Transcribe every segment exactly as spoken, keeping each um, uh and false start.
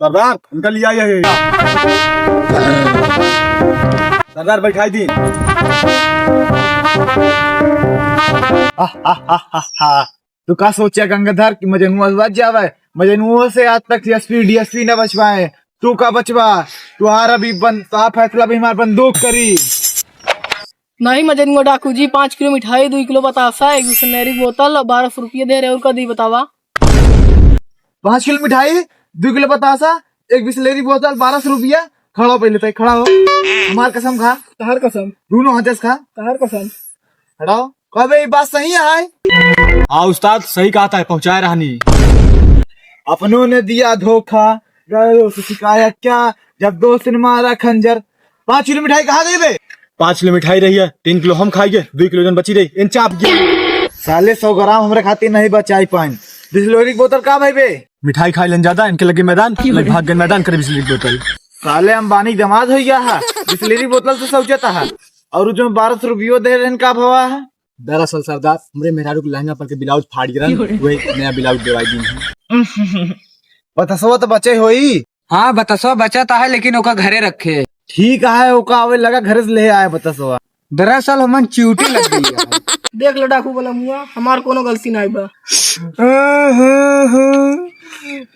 सरदार, इनका लिया ये। सरदार, बैठाई दी। आह, आह, आह, आह, आह। तू का सोचा गंगाधर कि मजनुआ बच जावे? मजनुओ से आज तक एसपी डीएसपी न बच पाए। तू का बचबा? तुहार अभी बन-, तुहार फैसला भी हमार बंदूक करी। नहीं मजनुआ डाकू जी, पाँच किलो मिठाई, दुइ किलो बतासा, एक बिसलेरी बोतल और बारह सौ रुपये दे रहे, और का दी बतावा? पाँच किलो मिठाई, दुइ किलो बतासा, एक बिसलेरी बोतल, बारह सौ रुपया। खड़ा हो पहले, तय खड़ा हो। हमार कसम खा। तहार कसम। दोनों हाथ से खा। तहार कसम। खड़ा हो। कबे ई बात सही है? हाँ उस्ताद, सही कहा था, पहुँचाए रहनी। अपनों ने दिया धोखा, गैरों से सिखाया क्या, जब दोस्त ने मारा खंजर। पाँच किलो मिठाई कहाँ गई बे? पाँच किलो मिठाई रही है, तीन किलो हम खाइए, दुइ किलो जन बची रही, इन चाप गया। साले सौ ग्राम हमरे खातिर नहीं बचाई पाइन। बिसलेरी की बोतल का भाई बे? मिठाई खाई लेन ज्यादा, इनके लगे मैदान, लग भाग गए मैदान, करे बिसलेरी की बोतल। साले अंबानी के दामाद हो गया है, बिसलेरी की बोतल से सोचता है। और जो बारह सौ रुपयो दे रहे हैं, का भवा है? दरअसल सरदार, हमरे मेहरारू के लहंगा पर के ब्लाउज फाड़ गिरन, वही नया ब्लाउज देवाई दी है। बतासवा तो बचे होई। हाँ, बतासवा बचा तो है, लेकिन ओका घरे रखे। ठीक है, ओका आवे लगा घरे से ले आए बतासवा। दरअसल हमन चिउटी लग गई है। देख लो डाकू वाला मुआ, हमार कोनो गलती नाई बा।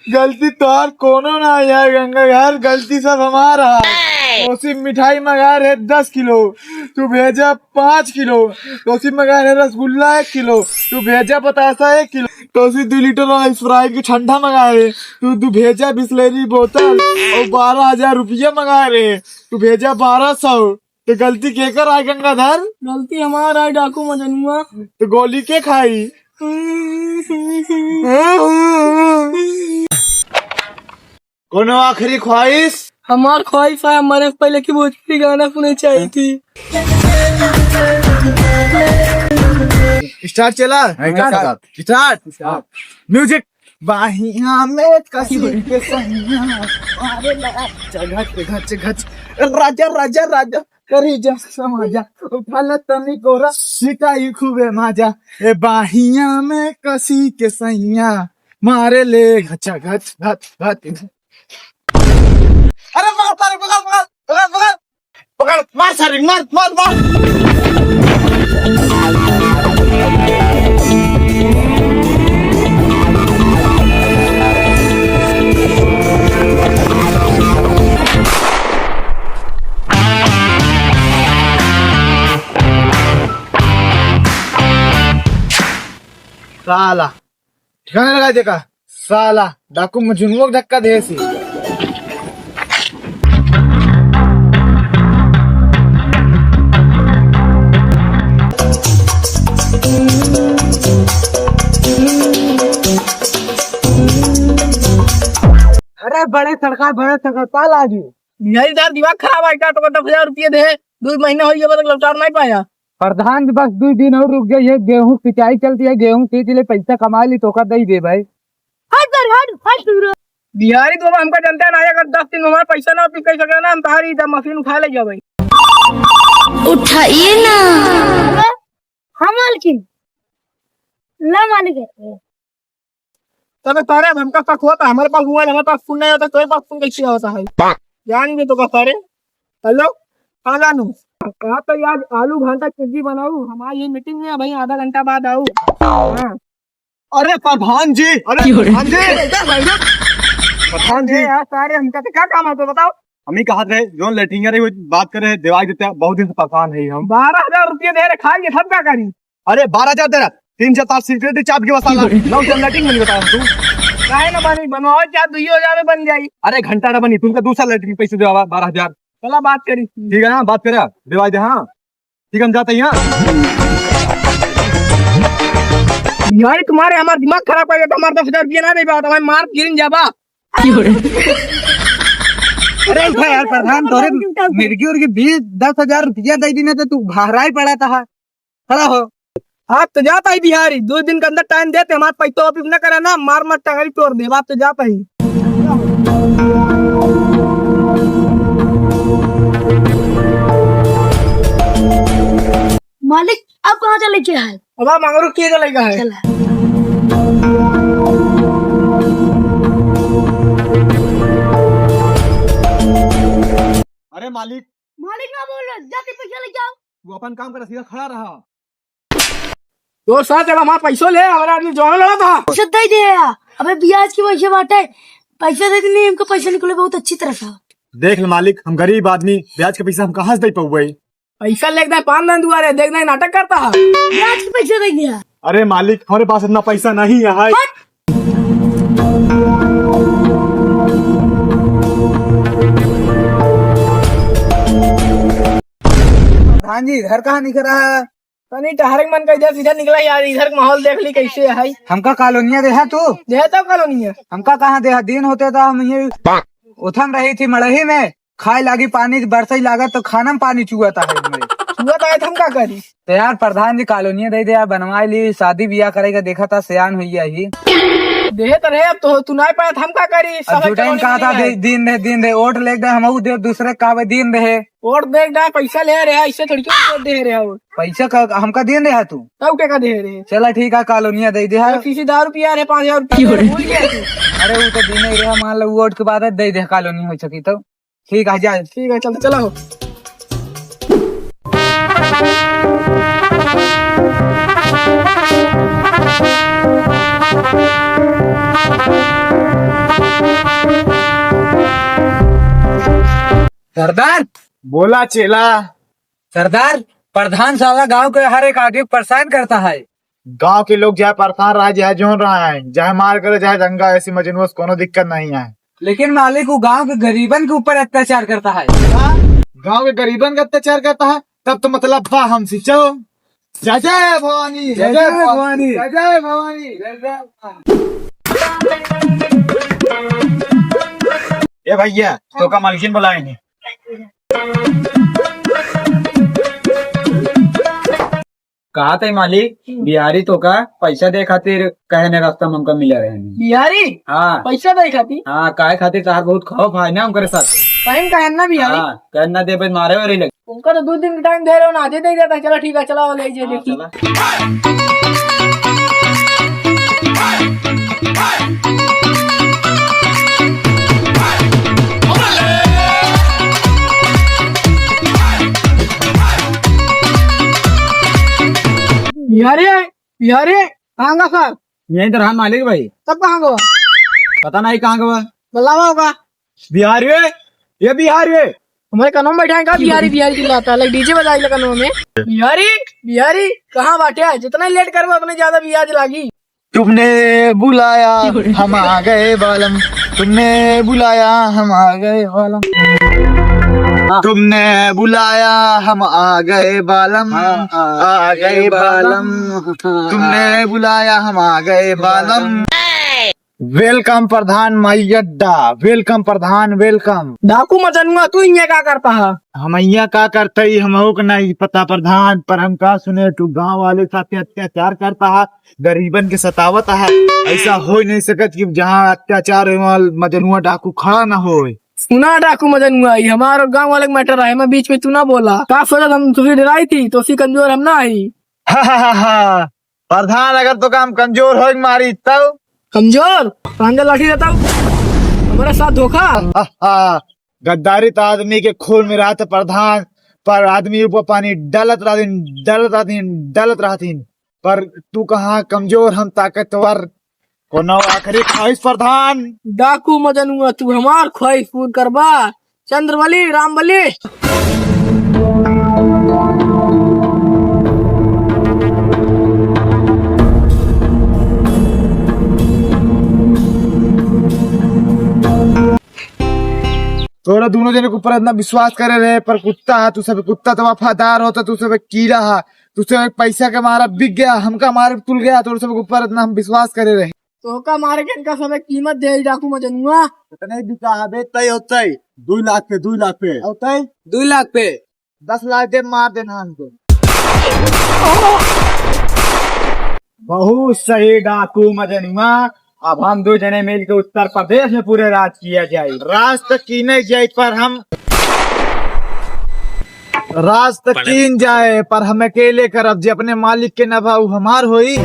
गलती तोहार कोनो ना है गंगाधर, गलती सब हमार है। तोसी मिठाई मंगा रहे दस किलो, तू भेजा पाँच किलो। तोसी मंगा रहे रसगुल्ला एक किलो, तू भेजा बतासा एक किलो। तोसी दो लीटर वाला स्प्राइट के ठंडा मंगा रहे, तू, तू भेजा बिसलेरी बोतल और बारह हजार रुपया मंगा रहे, तू भेजा बारह सौ। तो गलती केकर आय गंगाधर? गलती हमार आय डाकू मजनुआ। तो गोली के खाई? कोनो आखिरी ख्वाहिश? हमार ख्वाहिश है मरे से पहले की भोजपुरी गाना सुने चाहिए थी। स्टार्ट चला? नहीं, स्टार्ट। स्टार्ट। स्टार्ट। म्यूजिक। बाहिया में कसी के सैया मारेला, घच घच घच। राजा, राजा, राजा, करी जा समाजा, उठाला तनी कोरा, सिटाई खूबे माजा। ए बाहिया में कसी के सैया मारेले घच घच घच घच। अरे पकड़, पकड़, पकड़, पकड़, पकड़। पकड़, मार सारे, मार, मार, मार। साला। ठिकाना लगा देखा, साला डाकू मजनुआ के धक्का देसी। अरे बड़े सरकार, बड़े सरकार, पाल आ गयो। यही सार दिमाग खराब है का? तो दस हजार रुपये दे, दो महीना हो गया, मतलब लौटार नहीं पाया। प्रधान जी, बस दुइ दिन और रुक जाइए, गेहूं सिंचाई चलती है, गेहूं सींच ले, पैसा कमा ली, तोका दे दे भाई। हट सर, हट, हट सर। बिहारी तो अब हमका जनता ना है, अगर दस दिन में हमारा पैसा ना वापिस कर सके ना, हम तुम्हारी इधर मशीन उठा ले जाओ भाई। उठाइए ना। हाँ मालकिन, ला मालिक है। तबे तोरे अब हमका शक होता, हमारे पास मोबाइल, हमारे पास फोन नहीं होता, तेरे पास फोन कैसे होता है? जान भी तो का सारे। हेलो, हाँ जानू। कहा तो यार आलू भांटा सब्जी बनाऊ, हमारी ये मीटिंग में है भाई, आधा घंटा बाद आऊ। हाँ। अरे प्रधान जी, अरे क्यों रे? प्रधान जी, प्रधान जी। अरे यार सारे, हमका तो क्या काम है तो बताओ। हम ही कहा रहे, जो लेटरिन रही, वो बात करे, दिवाई देते हैं, बहुत दिन से परेशान है हम। बारह हजार रुपये दे रहे, खाएंगे सब क्या करी? अरे बारह हजार दे रहा, तीन से चार सिगरेट चाप के बसाला, नौ से लेटरिन बनी बताओ तू। काहे ना बनी, बनवाओ चार, दुइयो हजार में बन जाई। अरे घंटा ना बनी, तुमका दूसरा लेटरिन पैसे देवा बारह हजार। चला बात करी। ठीक है ना, बात करे, दिवाई दे, हाँ। ठीक है, हम जाते हैं, हाँ। यार तुम्हारे हमार दिमाग खराब कर देता, हमार दस हजार रुपया ना दे पावत, हमारे मार गिरिन जाबा। अरे उठा यार प्रधान, तोरे मिर्गी उर्गी बीस, दस हजार रुपया दे दी ना तो तू बहराई पड़ा था। खड़ा हो। आप तो जाता ही बिहारी, दो दिन के अंदर टाइम देते, हमारे पैसा वापिस न करा ना, मार मार टंगरी तोड़ दे, आप तो जाता ही। मालिक, अब कहाँ चले के है? अब आप मंगरू के चले का है? चला। मालिक। मालिक ना बोल, जाके पैसा लेके आओ। वो अपन काम कर, सीधा खड़ा रहा। तो साथ अब हमार पैसो ले, हमारा आदमी जौन लड़ा था। पैसा दे दे यार। अबे ब्याज के पैसे बाटे, पैसा दे देने, हमको पैसा निकले बहुत अच्छी तरह से। देख ले मालिक, हम गरीब आदमी, ब्याज के पैसा हम कहाँ से दे पउबे? पैसा लेके दे, पान दान दुआरे, देख दे, नाटक करता है। ब्याज के पैसे दे दिया। अरे मालिक, हमारे पास इतना पैसा नहीं है। हट। प्रधान जी, घर कहाँ निकल रहा है? तनी टहरे के मन कर दिया, सीधा निकला यार, इधर के माहौल देख ली कैसे है। हमका कॉलोनिया देहा तू? देहा तब कॉलोनिया। हमका कहाँ देहा? दिन होते तो हम ये उथम रही थी मड़ही में, खाए लागी पानी, बरसई लागत तो खाना में पानी चुआता है इसमें। चुआता है तो हम का करी? तो यार प्रधान जी कॉलोनिया दे दे यार, बनवाई ली, शादी बियाह करे का देखा था, सियान हुई यही। देहे तो रहे, अब तो तू नहीं पाए तो हम का करी? अब सब झूठे कॉलोनी कहा था, नहीं है। दे, दिन दे, दिन दे, वोट ले दे, हम दे दूसरे का दिन दे। वोट दे दे, पैसा ले रहे, ऐसे थोड़ी क्यों वोट दे रहे हो? पैसा का हमका दे रहा तू? तब क्या का दे रहे? चला ठीक है, कॉलोनिया दे दे है। तो किसी दारू पिया रहे, पाँच हजार रुपया दे रहे, भूल गया तू? अरे वो तो दिन ही रहा, मान लो वोट के बाद दे दे कॉलोनी हो सकी तो। ठीक है, जा। ठीक है, चल, चला हो। सरदार। बोला चेला। सरदार, प्रधान साला गांव के हर एक आदमी को परेशान करता है। गांव के लोग चाहे परेशान रहा, चाहे जोन रहा है, चाहे मार करे, चाहे दंगा, ऐसी मजनू से कोनो दिक्कत नहीं है। लेकिन मालिक, वो गांव के गरीबन के ऊपर अत्याचार करता है। गांव के गरीबन का अत्याचार करता है, तब तो मतलब बा हमसे। चलो, जय जय भवानी, जय जय भवानी, जय जय भवानी, जय जय भवानी। ए भैया, तो का मालकिन बुलाए हैं। कहा थे मालिक, बिहारी तो का पैसा दे खातिर कहे ने रास्ता में हमका मिला रहे हैं। बिहारी? हाँ। पैसा दे खातिर? हाँ, काहे खातिर तहार बहुत खौफ है ना उनकरे साथ। टाइम का है ना बिहारी? हाँ, कहना दे बस मारे वाले लगे। उनका तो दो दिन का टाइम दे रहे हो ना, दे दे देता। चलो ठीक है, चला ले जे हाँ, देखी। चला। बिहारी, बिहारी, कहाँ गा सर? यहीं तो रहा मालिक भाई। तब कहाँ गवा? पता नहीं कहाँ गवा। बुलावा होगा। बिहारी, ये बिहारी। हमारे कनवा में बैठा है का? बिहारी, बिहारी चिल्लाता है, लाइक डीजे बजाई ला कनवा में। बिहारी, बिहारी, कहाँ बाटे? जितना लेट करबो, उतने ज्यादा ब्याज लागी। तुमने बुलाया, हम आ गए बालम। तुमने बुलाया, हम आ गए बालम। तुमने बुलाया, हम आ गए बालम। हाँ, आ गए बालम। तुमने बुलाया, हम आ गए बालम। Welcome प्रधान माई अड्डा, welcome प्रधान, welcome। डाकू मजनुआ, तू इहाँ का करता है? हम इहाँ का करते ही, हमहू के नहीं पता प्रधान, पर हम का सुने, तू गाँव वाले साथे अत्याचार करता है, गरीबन के सतावत है। ऐसा हो ही नहीं सकत कि जहाँ अत्याचार हो, वहाँ मजनुआ डाकू खड़ा ना होए। सुना डाकू मजनुआ, ई हमार गाँव वाले के matter है, मैं बीच में तू ना बोला। का सोचत हम तुझे डराई थी, तो सी कमजोर हम ना आई। हा, हा, हा, हा। प्रधान, अगर तो काम कमजोर होए मारी तब? कमजोर? पांजा लाठी रहता हमारे साथ धोखा। हा, हा। गद्दारी तो आदमी के खून में रहत प्रधान, पर आदमी ऊपर पानी डालत रहतीन, डालत रहतीन, डालत रहतीन। पर तू कहाँ कमजोर, हम ताकतवर। कोनो आखिरी ख्वाहिश प्रधान? डाकू मजनुआ, तू हमार ख्वाहिश पूर करबा। चंद्रबली, रामबली। तोरा दोनों जने के ऊपर इतना विश्वास करे रहे, पर कुत्ता है, तू सब कुत्ता तो वफादार होता, तू सब कीड़ा है, तू सब पैसा के मारा बिक गया, हमका मारे तुल गया, तोरा सब के ऊपर इतना हम विश्वास करे रहे। तोहका मारे के इनका सबे कीमत दे, डाकू मजनुआ। कितने बिका है बे? तय होतई। दो लाख पे, दो लाख पे। होतई? दो लाख पे। दस लाख दे, मार देना हमको। बहुत सही डाकू मजनुआ। अब हम दो जने मिलके उत्तर प्रदेश में पूरे राज किया जाए। राज तो कीने जाए, पर हम राज तो कीन जाए, पर हम अकेले करब, जे अपने मालिक के न भा, उ हमार होई।